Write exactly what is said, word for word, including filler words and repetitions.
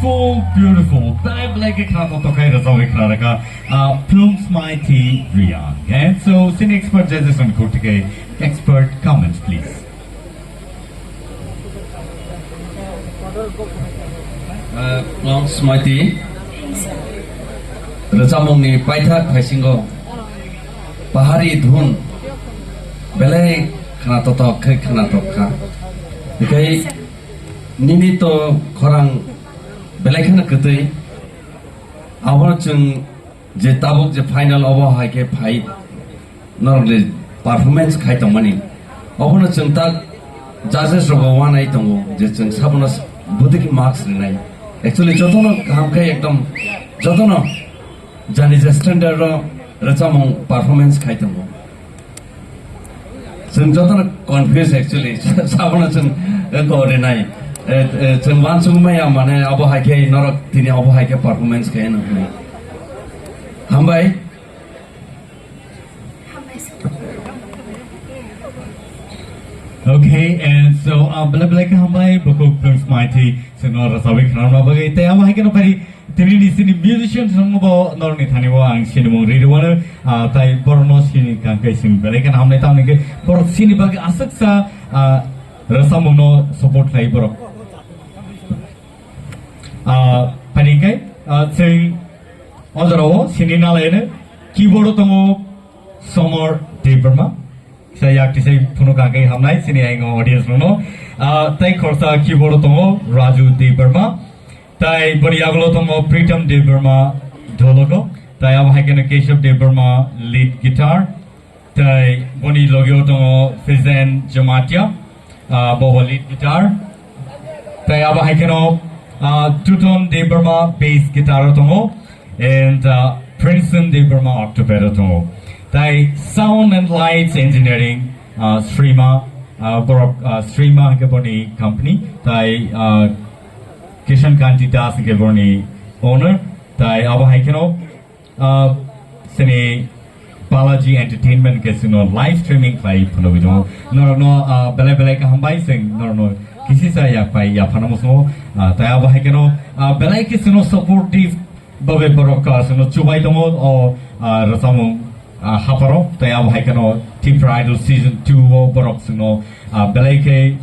Beautiful, beautiful. Belai belai khe khna toktok khai rwchapwi khna rwkha, ah, Plum Smaiti Reang. And so, sini expert judges on court ke expert comments, please. Ah, Plum Smaiti rwchapmungni paithak phaisingo pahari dhun belai khna toktok khai khna tokha. Hikai nini to khorang belai kheno kwtwi. Abono chwng je tabuk je final obo hai khe phai norokni performance khai tongmani. Obono chwng ta judges rogo wanai tongo je chwng sabono bwtwkhe marks rinai. Actually jotono kaham khe ekdom jotono jani je standard ro rwchapmung performance khai tongo. Chwng jotono confuse actually. Sabono chwng, eh, ko rinai. Eh, eh, chwng wansuk maya mane abo hai khe norok tini abo hai khe performance khe nang hwnwi. Hambai. Okay, and so, uh, belai belai khe hambai, bukhuk Plum Smaiti, chwngno rwchapwi khna rwna bagwi. Tei abo hai kheno phai Tini ni sini musicians rokno bo norokni thani o ang sinimung ri rwano, ah, tai borokno sini kang kai sini belai kheno hamnai tamni khe borok sini bagwi aswksa, ah, rwchapmungno support khlai borok. Ah, phani khe, ah, chwng o jorao sini nalaino keyboard o tongo Somor Debbarma. Sa yak tisai phunuk kang kai hamnai sini ang audience rokno. Ah, tai khorsa keyboard o tongo Raju Debbarma. Tai boni yagulo tongo Pritam Debbarma dhologo. Tai abo hai kheno Keshav Debbarma lead guitar. Tai boni logio tongo Fizen Jamatia, ah, bobo lead guitar. Tai abo hai kheno, ah, Tuton Debbarma bass guitar o tongo. And, ah, Princeton Debbarma octopad o tongo. Tai sound and lights engineering, ah, Srima, ah, borok, ah, Srima hwnkhe boni company. Tai, ah, Kishan Kanti Das hwnkhe borni owner, tai abo hai kheno, ah, sini Balaji Entertainment hwnkhe chwngno live streaming khlai phunugwi tongo. Norokno, ah, belai belai khe hambai, chwng norokno kisisa yak pai yaphano muchungo, ah, tai abo hai kheno, ah, belai khe chwngno supportive babe borok, ah, chwngno chubai tongo o, ah, rwchapmung, ah, haparo, tai abo hai kheno Tipra Idol season two o borok chwngno, ah, belai khe